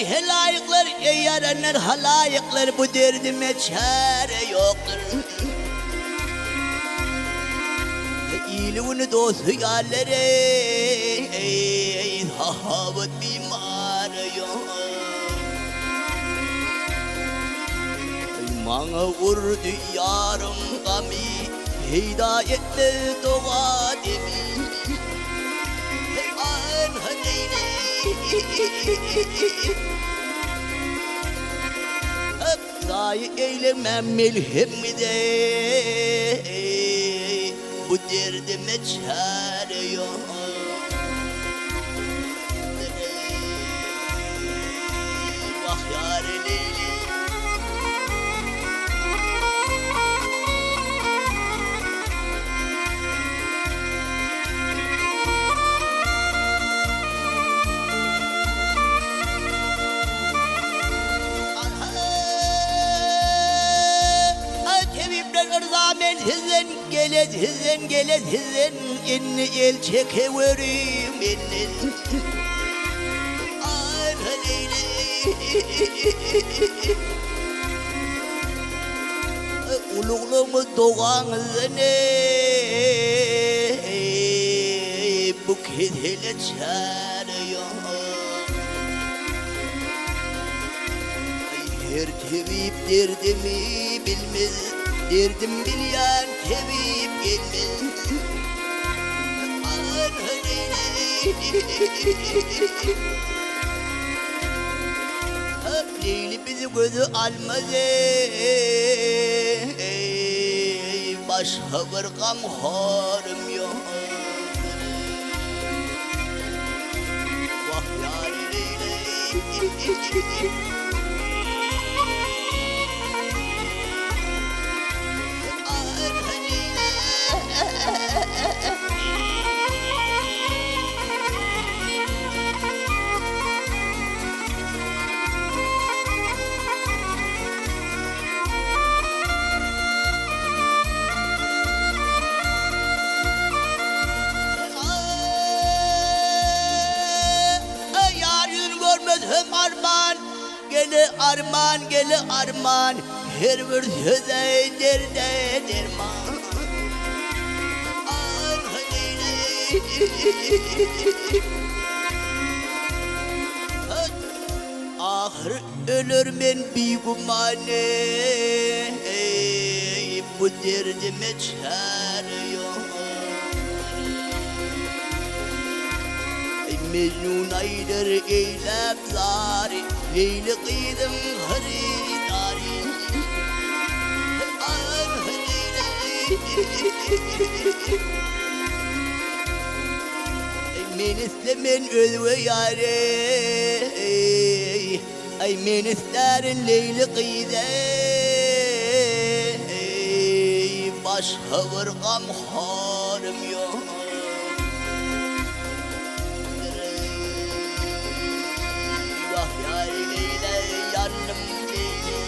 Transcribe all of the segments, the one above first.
helaýyklar, eý ýaranlar, halaýyklar, bu derdime çäre ýokdur. Ili-güni dosty-ýarlar, eý, sahawat bimara ýok. Maňa urdy ýarym gamy, peýda etmez doga-demi. Zaýy eýlemä melhemide, Bu derdime çäre ýok. Wah ýary Leýli. Tebipler yrza men sizden gele sizden gele sizden indi el çekeweriň menden. Uluglygyňyz dogaňyzdan eý, bu kesele çäre ýok. Her tebip derdimi bilmez, derdim bilýän tebip gelmez. Leýli bizi göze almaz eý, Başga bir gamhorym ýok. Wah ýary Leýli. Ýar ýüzün görmez hem arman, Gele arman, gele arman, Her bir söze derde derman. Ahyr öler men bigüman eý, Bu derdime çäre ýok. Mejnun aýdar eýläp zary, Leýli gyzyň hyrydary. Men islemen özge ýary, Aý, men istärin Leýli gyzy, Başga bir gamhorym ýok. Wah, ýary Leýli, ýandym Leýli.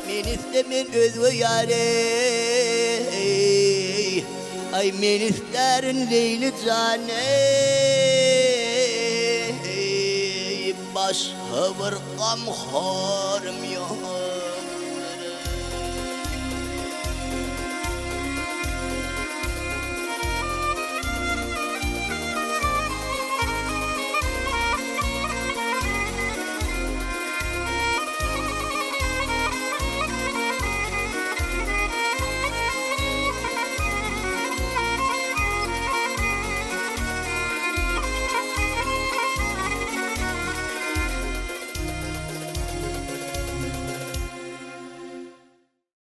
Men istemen özge ýary, Aý, men istärin Leýli jany, Başga bir gamhorym ýok.